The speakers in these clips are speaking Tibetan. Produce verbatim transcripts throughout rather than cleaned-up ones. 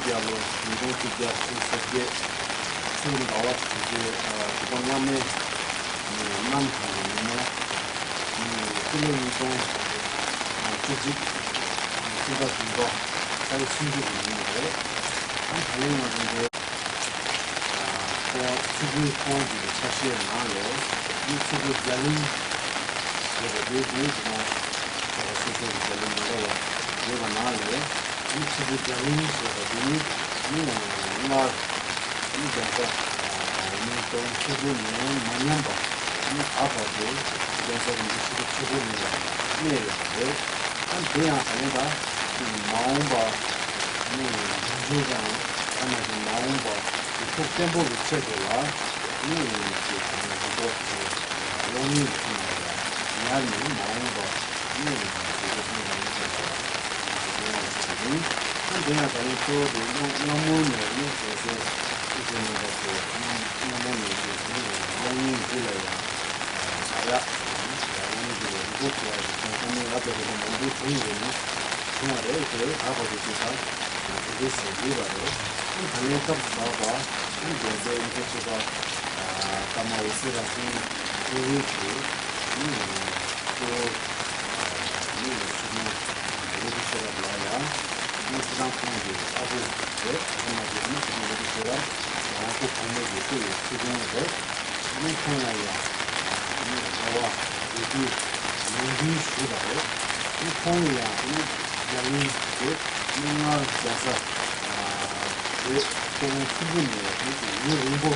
བརྒྱ་ལོ་ཉིས་སྟོང་བཅོ་བརྒྱད་ཚེས་སོ་བརྒྱད། ཚེས་ཟླ་བ་དྲུག་པའི་དྲུག་པ་སྔ་མའི་གནམ་གང་གི་ཉིན་མོ། སྤྱི་ལོ་ཉིས་སྟོང་བཅུ་གཅིག་སྤྱི་ཟླ་བདུན་པ་ཚེས་སུམ་ཅུ་གི་ཉིན་མོ་རེད། ཨ་ད་ལན་ང་ཚོ་འདི་ཁོ་ཚེས་དགུའི་ཁོང་གི་ཆ་ཤས་ནང་ལས་ཚེས་དགུ་རྒྱ་གླིང་ཞེས་པ་དེ་དེའི་རྗེས་མ་ཁོ་སོ་སོའི་རྒྱ་གླིང་མ་འདྲ་བ་ཡོད་པ་ནང་ལས། ཨ་ནི་ཆུ་བཞི་རྒྱ་གླིང་ཞེས་པ་འདི་ནི་ཨ་ནི་སྔར་ཨ་ནི་གདན་ས་ཉིས་སྟོང་ཆུ་བཞི་ནས་མ་ཉམས་པ་ཨ་ནི་ད་བར་དུ་གདན་ས་རིན་པོ་ཆེ་ཆུ་བཞི་ནས་གནས་ཡོད་པ་རེད། ཨ་ནི་དེ་ཡང་ད་ལན་ད་མ་འོངས་པ་ཨ་ནི་འབྱུང་འགྱུར་དང་ཨ་ནི་མ་འོངས་པ་གི་ཐུགས་བརྟན་པོ་གི་ཆེད་དུ་ལ་ཨ་ནི་ཅིག་ང་ཚོ་གློག་བརྙན་གྱི་ཐོག་ནས་ཡང་ཉར་ནས་མ་འོངས་པ། ཨ་ནི་ང་ཚོ་དེ་ཚོ་ཚང་མ་ཡིན་ཚད་ལ་དེ་ཡང་ཞིག་ཡིན། ཨ་འདི་ཡང་ད་རིང་གཙོ་བོ་དེ་སྔ་སྔ་མོ་ནས་ནི་བྱས་སའི་ཨི་ཟེར་རྣམ་པ་ཚོ་སྔ་མོ་ནས་ཀྱི་དེ་ནི་གློག་བརྙན་འདི་ལ་ཡང་ཞབས་ར་གློག་བརྙན་འདི་ལ་རི་པོ་ཊི་བྱས་ཡག་གི་ཁྱོན་བསམ་བློ་ཡག་པོ་རེད་པ་མང་པོ་བྱུང་ཡོད་ནི་བྱུང་བ་རེད། དེ་ད་བར་དུ་ཅིག་ད་དེ་འདྲའི་ཟེར་གྱི་ཡོད་པ་རེད། ཨ་ད་ལན་སྐབས་སུ་བབས་པ་ཨ་འདི་ཚོ་ཨི་ཟེར་ཆོས་པ་ཀརྨ་འོད་ཟེར་རབ་བརྟན་ཁོང་རང་གིས་ཨ་ནི། གཙོ་བོ་ནི་སྲིད་སྐྱོང་བློ་གྲོས་ཤེས་རབ་ལགས་ཡང་ནི་སྤྱི་བཏང་ཁོང་གི་ཨ་ཁུ་རེད། ཨ་ཁུ་མ་དེ་ནི་སྲིད་སྐྱོང་བློ་གྲོས་ཤེས་རབ་ཡང་ཁོ་གོང་མའི་གི་སྐུ་ཡི་སྲིད་སྐྱོང་རེད། ཨ་ནི་ཁོང་ཡང་ཡང་ནི་རེ་བ་འབོད་སྐུལ་ནན་སྐུལ་ཞུས་པ་རེད། ཨ་ནི་ཁོང་ཡང་ནི་རྒྱ་གླིང་དེ་ནི་སྔར་རྒྱལ་ས་དེ་སྐུ་ངོ་ཁྲི་འདུ་ནས་ནི་ཡུན་རིང་པོ་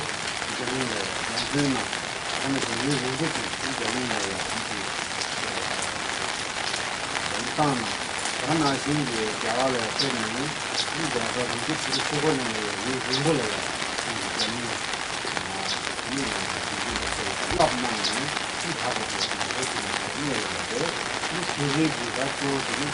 རྒྱ་གླིང་ལ་ཡང་འཛིན་གནང་། ཨ་ནི་དེ་ཡུན་རིང་པོ་ཞིག་རྒྱ་གླིང་ལ་ཡང་ཨ་ནི་ཞིག་འཛིན་བཏང་གནང་། དེ་ནང་བཞིན་གྱི་རྒྱ་གར་ལ་ཕེབས་ནས་ཨ་ནི་རྒྱལ་ས་རིན་པོ་ཆེ་ཆོས་འཁོར་གླིང་ལ་ཡང་ཡུན་རིང་པོ་ལ་ཡང་ཨ་ནི་རྒྱ་གླིང་ལ་ཨ་ནི་ཡང་འཛིན་སྐྱོང་བྱས་ལ་བསླབ་གནང་ནས་ཨ་ནི་ད་བར་དུ་ཡང་འགྲོ་བཞིན་པ་གནས་ཡོད་པ་རེད། ཨ་ནི་དེ་རིང་གི་ད་གཙོ་བོ་དེ་ནི་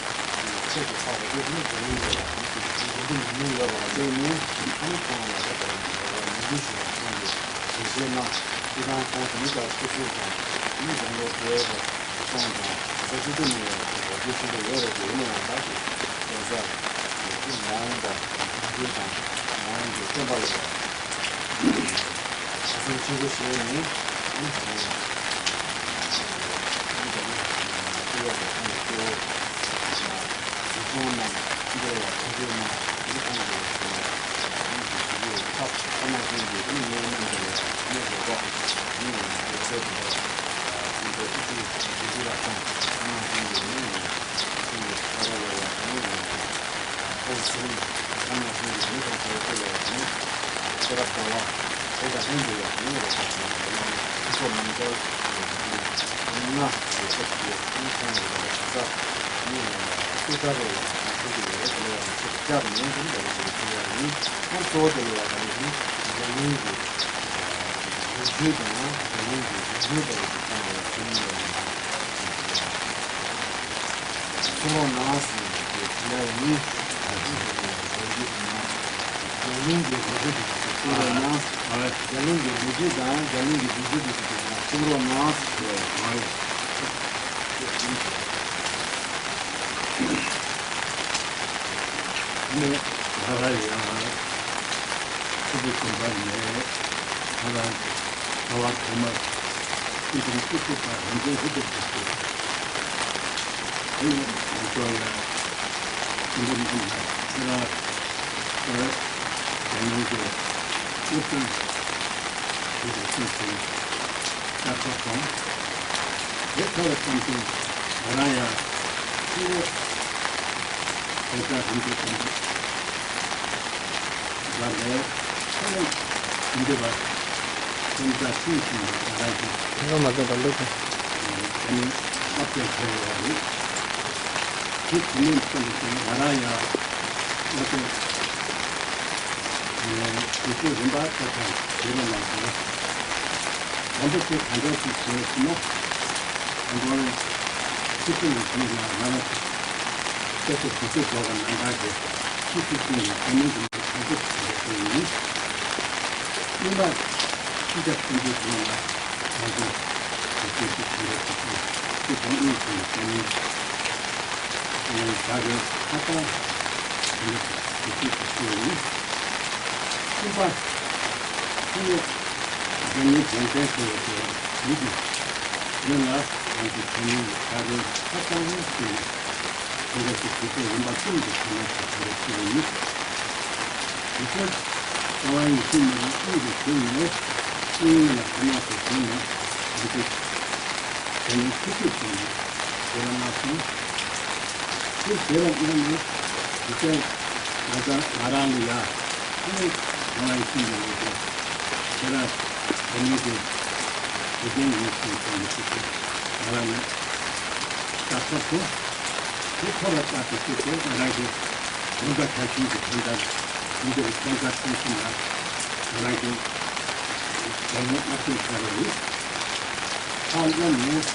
ཁྱེད་ཀྱི་ཁ་བ་དེ་ནི་རྒྱ་གླིང་ལ་ཡང་ཨ་ནི་ཞིག་འཛིན་སྐྱོང་ཉུང་ཉུང་ཡོད་པ་ལ་བརྟེན་ནས་ཨ་ནི་ཁོང་ལ་ད་ལྟ་ཡང་འགྲོ་བ་ཉུང་ཉུང་ཞིག་ལ་ཁོང་གིས་འགྲེལ་བཤད་གནང་། སྤྱི་བཏང་ཁོང་དེ་ནི་ལྟར་སྐུ་ཚེ་དང་ནི་གཞུང་ལས་བགྲེས་པ་སོང་དང་ད་ལྟ་སྤྱི་འཐུས་ནང་ཡང་གོ་རྒྱུ་ཤིན་ཏུ་ཡོད་རེད། དེ་ཡིན་ན་ཡང་ད་ཀྱི་གདན་ས་ཀྱི་མ་འོངས་པ་འབྱུང་འགྱུར་དང་མ་འོངས་པའི་བསྟན་པ་ལ་ཡང་ཆེ་སེམས་ཆེན་པོ་བཞེས་ནས་ནི་ད་ནི་ནི་ད་ནི་སྐུ་ལས་དང་ཁོང་གཙོ་བོ། གཟིགས་སྐྱོང་གནང་། སྤྱི་ཚོགས་ལ་མཐུན་འབྲེལ་གནང་། དེ་ནི་ཁོང་གིས་ཞུ་བ་ཁག་ཁ་ནང་བཞིན་གྱི་ནི་ངའི་རྣམ་པ་ལ་ནི་རེ་བ་ནི་ཡོད་ཚད་དེ་འདྲ་ཁོང་ཚོ་སྤྱི་འཐུས་རྒྱུན་ལྡན་རབ་བྱུང་ཁ་ནང་བཞིན་གྱི་ནི་ཁོང་གི་ཁ་ར་ལ་ཡང་ནི་ཨོ་ཚེ་རིང་ཁ་ནང་བཞིན་གྱི་ནི་ཁོང་ཚོའི་སྐོར་ལ་ཡང་ནི་ཤེས་རབ་དགའ་བ་དེ་དང་ལྷན་དུ་ཡང་ནི་རེ་བ་ཞུ་བ་ཡང་ནི་སྤྱི་ཚོགས་ནང་འཛུལ་ཡང་ནི། ང་ཞེས་སོགས་ཀྱི་ཁོང་གི་ལས་ཀ་ཆ་ཚང་ནི་སྐུ་དྲག་རེ་ལ་ཁོང་ཚོ་གི་ལས་ཀ་ལས་ཡང་ཆེད་དུ་བཅར་ནས་དེ་འདྲ་བ་ཞིག་ཕུལ་བ་ཡིན། ཁོང་གཙོ་བོ་དེ་ལས་ཡང་ད་ནི་རྒྱ་གླིང་གི་ལོ་རྒྱུས་དང་རྒྱ་གླིང་གི་ལོ་རྒྱུས་ལྟ་བུ་ཞིག་ཚང་བའི་ཁྱོན་ནས་ཡང་གསུང་རོགས་གནང་ཟེར་ནས་དེ་ཡང་ཡིན། རྒྱ་གླིང་གི་ལོ་རྒྱུས་དང་རྒྱ་གླིང་གི་ལོ་རྒྱུས་དེ་ཚོ་གསུང་རོགས་གནང་། རྒྱ་གླིང་གི་ལོ་རྒྱུས་དང་རྒྱ་གླིང་གི་ལོ་རྒྱུས་དེ་ཚོ་གསུང་རོགས་གནང་། ནས་ང་རང་ཡང་ཆུ་བོ་གསུམ་པ་ནས་ང་རང་ཟླ་བ་ཐོག་མར་ཆུ་ཆུང་ཆུ་ཆུ་དང་རང་བཙན་ཧུར་ཐག་བྱེད་དགོས། དེ་ནས་ང་ཚོ་ཡང་ཆེན་པོ་རྣམས་ལ་ཁྱེད་རང་ཚོར་རྒྱ་ནང་གི་དབུ་ཁྲིད་ཞིག་ལ་སུན་སུན་བསྐྱར་གསོ་གཏོང་། དེ་ཚོ་ལ་བསམ་བཞིན་ང་རང་ཡང་ཆེན་པོ་དེ་ལྟར་རིན་པོ་ཆེན་པོ་ལ་ལས་ཁོ་ནི་འདི་བ་སེམས་ལ་ཐུགས་ཤིང་ང་རང་གི་ལོ་མ་ཟད་པ་ལོ་ཀུན། དེ་ནི་སློབ་སྟོན་བྱས་ཡོད་པ་རེད། དེ་དེ་ནས་བསྟན་པའི་ང་རང་ཡང་ང་ཚོ་དུས་ཚོད་རིམ་པ་ལྟར་དང་བྱེད་པ་ལ་ཟེར། དང་པོ་དེ་གང་འདྲ་ཞིག་བྱས་ཟིན་ན། དང་པོར་ཕྱི་ཚུལ་ལ་ཞུགས་ན་ང་རང་ཚོ་སྐད་ཆ་དུས་ཚོད་འགོར་བ་ནང་བཞིན་གྱི་ཕྱི་ཚུལ་ཞུགས་ནས་དེ་མིན་གྱི་གང་ཚོད་བྱེད་པ་དེ་ཡིན། གཉིས་པ། ཤེས་བྱ་ཐོན་རྒྱུ་དེ་ལ་ང་ཚོས་དུས་ཚོད་ཀྱི་དེ་འདྲ་དུས་ཚོད་ཀྱི་དོན་དངོས་ཀྱི་བྱ་མིན་ཨེ་བྱ་དགོས་ཁ་ཚ་དེ་འདྲ་ དེ་ཚོ་ཞིག་བཤད་ཡིན། གསུམ་པ། ཁོ་ནི་དགེ་བསྙེན་རྒྱལ་མཚན་ཟེར་བ་དེ་མི་དེ་ཡིན་ལ། ང་ཚོ་བོད་མི་ལ་ད་རེས་ཧ་ཅང་ངོ་ཤེས་ནས་དེ་འདྲ་ཞིག་དུས་ཚོད་རིམ་པ་གསུམ་དུ་ཐོན་ན་ཞིག་དེ་འདྲ་ཞིག་ཡིན། དེ་ཚོ་རྩ་བ་ཡིན་གཅིག་མིན་གཅིག་གཉིས་ཀྱི་ཁུལ་ནས་དབྱིན་ཡུལ་ལ་ཁ་ནག་ཏུ་བྱུང་ནས་ང་ཚོ་དེ་ནས་ཁུ་ཁུ་བྱས་ནས་དེ་ལ་མ་སོང་། དེ་བྱས་པ་ཡིན་ནས་དེ་ཚོ་ང་ཚོ་ང་རང་ལ་ཡ་ཁོ་ནས་རྩ་བ་ཡིན་གཅིག་མིན་གཅིག་ཁྱེད་རང་བོད་མི་གི་དགེ་རྒན་ཡིན་ཞེས་བྱས་ནས་ཁུ་ཁུ་ང་རང་ལ་ལྟ་ཐོབ་སོང་། དེ་ཐོབ་པ་ལྟར་དུ་ཁུ་ཁུ་ང་རང་གི་གོམ་ཁ་ཁ་ཤུན་གྱི་དོན་དག་འདི་འདིར་སེམས་ཁ་ཐོན་ཕྱིན་ལ་ང་རང་གི་དགེ་རྒན་ཨ་ཕྲུག་ཁ་རེ་ཡིན། ཁ་སློབ་ནས་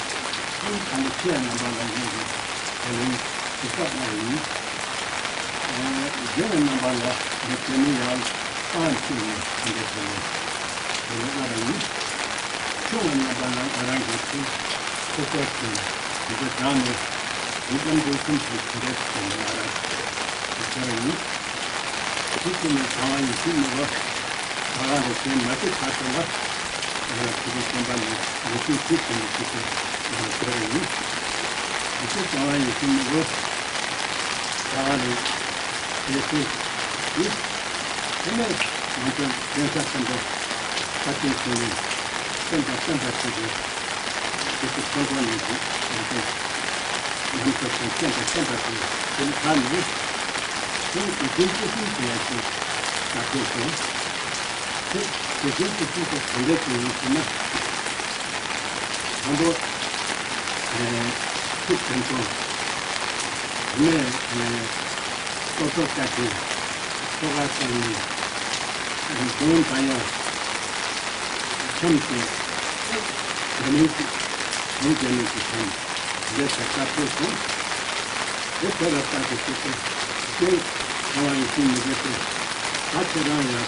ཁོང་དང་པོ་ཁྱེད་རྣམ་པ་ལ་ངས་ཀྱི་དགེ་རྒན་གྱི་སྐབས་ལ་ཡིན། རྒན་རྣམ་པ་ལ་ངས་དེ་ནས་ཡང་ཨང་ཅིག་ནས་དེ་འདྲ་དེ་ལས་དེ་ལས་ཨ་ར་ཡིན། ཆུང་བ་རྣམ་པ་ལ་ང་རང་གི་ཚུལ་ཁོ་ཚོར་ཐུག་དེ་ཚོ་དྲངས་ནས་ཡིན་ཙམ་འདུག་སེམས་ཤིག་དེ་འདྲ་ཞིག་བྱས་ནས་ང་རང་གི་ཚོར་ཡིན། དེ་ཚོ་ནས་གང་བ་ཡིན་ཚུལ་མི་ལོ། ད་ག་ལས་གཞན་མ་ཐེབས་ཁ་ཐོར་ལ། ང་ལ་ཁུ་ཁུ་སེམས་པ་ནས་ལོ་རྒྱུས་ཁྲིད་ཟིན་པའི་ཁུ་ཁུ་ང་ལ་ཟེར་བ་ཡིན། དེ་ཚོ་གང་བ་ཡིན་ཚུལ་མི་ལོ། ད་ག་ལས་དེ་ཚོ་ཡིན། དེ་ནས་ང་ཚོ་གདན་ས་ཆེན་པོ་ས་ཆེན་ཆེན་མོའི་སེམས་དང་བསྟན་པ་ཆེ་བའི་དེ་ཚོ་ཆེན་པོ་ནས་ཀྱི་ང་ཚོ་ང་ཚོ་ཚོ་བསྟན་པ་བསྟན་པ་དེ་དེ་ནི་ད་ནི་ཁོང་དགེ་རྒན་སྐུ་གསུམ་ཟེར་ཡ་ཞིག་ད་ཐོས་སོང་། དེ་དགེ་རྒན་སྐུ་གསུམ་དེ་ག་འདྲ་ཞིག་ཡིན་ཟེར་ན། དང་པོ། ཨེ། ཐུགས་དྲན་སྐྱོང་། དེ་ནས་ཨེ། ལྟོ་ཚོགས་བཀའ་དྲིན། ཆོ་ག་བསམ་ཡས། ཨེ། འདོན་པ་ཡ། འཆམ་བྱས། དེ་ནས་ཅིག་དོན་བྱས་ནས་ཅིག་བྱས་ནས་འདི་ཚོ་ལྟ་ཐུབ་སོང་། དེ་ཚོ་ལ་ལྟ་དུ་བྱེད་དུ་ཁྱེད་ཚང་བ་ཡིན་གཅིག་མི་དགོས་ཏེ། ད་ཁྱེད་རང་ཡང་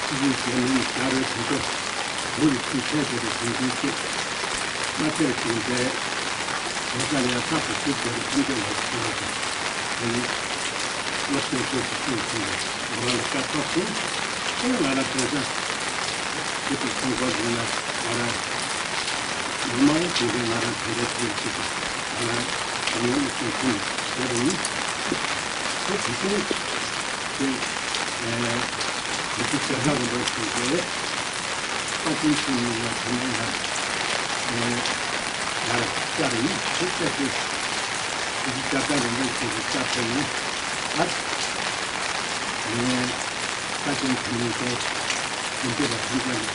ཅི་ཡིན་ཞེས་ནི་རྒྱ་རོལ་དུ་འགྲོ། མི་ཡི་ཚུལ་ཁྲིམས་དེ་རུ་དྲན་རྒྱུའི་ཆེད། མ་ཐེར་ཞིང་འདས། དེ་ས་ལ་ཡང་ཐག་ཏུ་ཞུགས་པའི་ཐམས་ཅད་ལ་ཞུགས་པ་དང་། དེ་ནི་སློབ་སྟོན་སྐོར་དུ་བྱུང་ཞིང་། ང་རང་ལ་བཀའ་ཐོབ་ཅིང་། དེ་ང་རང་དེང་སང་ཁྱེད་ཀྱི་ཚང་སྐོར་ཡིན་ན་ང་རང་ངོ་མ་ཡིན་ཞིང་དེ་ང་རང་དེ་འདྲ་ཅིག་ཅིག་ང་རང་དེ་ནས་མི་ཚོས་ཁྱོད་ཟེར་རུང་། དེ་དེ་ཚོ་དེ་ཨེ་དེ་ཚོ་བྱ་བྲལ་རིན་པོ་ཆེ་གིས་ས་ཆེན་ཆེན་མོ་ལ་དེ་ནས་ང་ཨེ་ང་རང་བཅར་ཡིན་དེ་བཅར་ཏེ་དེ་ཚོ་བྱ་བྲལ་རིན་པོ་ཆེ་གིས་བཅར་ཐུབ་ན་ཨ་ཨེ། ས་ཆེན་དེ་ནས་ཏེ་དེ་འདྲ་བ་ཐམས་ཅད་ལ་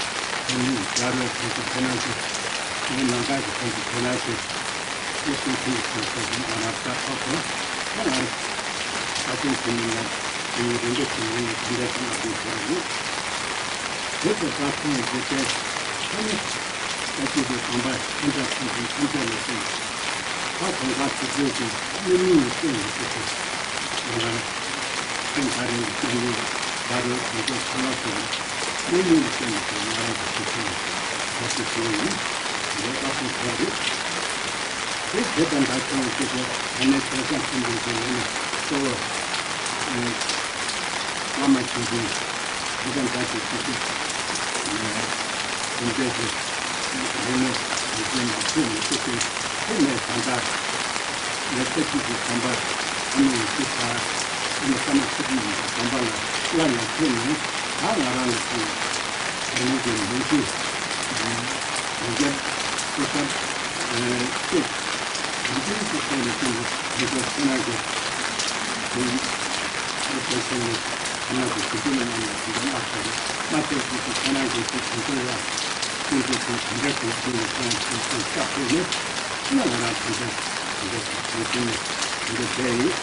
དེ་ནས་རྒྱ་རོལ་དེ་ཚོ་དེ་ན་ཞིག་ངའི་ནང་ཁ་གི་དེ་ཚོ་དེ་ན་ཞིག་ཨེ་ཏེ་དེ་ཚོ་དེ་ཚོ་ང་རང་བཀའ་ཐོབ་སོང་། ད་ང་རང་ས་ཆེན་དེ་ནས་ང་དེ་ནས་རིན་པོ་ཆེ་ངོས་ནས་དེ་འདྲ་ཞིག་ང་དགོས་ཟེར་བ་ཡིན། དེ་ཚོ་ད་ཁོང་གིས་དེ་ཁོ་ནི་ས་ཆེན་དེ་དམ་པ་ཁྱིམ་བདག་ཁོང་ཚོའི་ཐམས་ཅད་ལ་བསྟན། ད་གོང་ཁ་ཚིག་བརྗོད་ཀྱི་གནས་མིང་ནས་བསྟན་ཡོད་ཚུལ་དེ་ང་རང་ཁྱེད་ད་རེས་ཀྱི་སྐྱེ་དངོས་ད་རེས་གོང་ཚོ་ཁ་ལག་སོགས་གནས་མིང་ནས་བསྟན་ནས་ཀྱང་ང་རང་གི་ཚིག་ཚིག་ནས་ད་ཚིག་ཚིག་ཡིན་འདི་ལྟ་སོང་ཐོག་རེད། དེ་དེ་དང་ད་ཁྱོད་ཀྱི་དེ་ད་ནས་བྱས་ཙང་ཁྱིམ་གྱི་དེ་ལས་ནས་གཙོ་བོ་བླ་མ་ཆོས་སྐྱོང་། དེ་དང་འདྲ་ཞིག་ཅིག་ཅིག་ནས་དེ་འདྲ་ཞིག་རིང་མོ་ཡི་གེ་མ་ཐུབ་མི་ཐུབ་པའི་དེ་ནས་ད་ལྟ་ལས་ཚེ་གཅིག་གི་དམ་པ་ཨ་མའི་ཡི་གེ་ད་ཨ་མ་ཀརྨ་ཆོས་སྐྱོང་གི་དམ་པ་ལ་སླར་ཡང་ཐུག་ནས་ད་ང་རང་ལ་ཐུག་ནས་དེ་ནས་ཀྱི་ལོ་རྒྱུས་ཡི་གེ་སྐུ་ཚབ་ཅེས་ཡང་ཅིན་གྱི་སྟེང་ནས་ཀྱི་མི་ཚོ་ཁོ་ན་གི་དེ་ཡིག་ཨེ་ཅན་ཆེན་མོ་ཁོ་ན་གི་དེ་དུས་ལ་ཉམས་ལ་དེ་འདྲ་མ་ཐོབ་མ་ཐོབ་ཀྱི་དེ་ཁོ་ན་གི་དེ་དེ་ཚོ་ཡ་ཀུན་གྱི་དེ་དེ་འདྲ་དེ་དེ་ནས་ཁོ་ན་དེ་ཁོ་ན་སྐྱབས་བཅོལ་ནས་ཁོ་ན་ང་རང་དེ་འདྲ་དེ་འདྲ་དེ་དེ་ནས་དེ་འདྲ་བསྡད་ཡོད།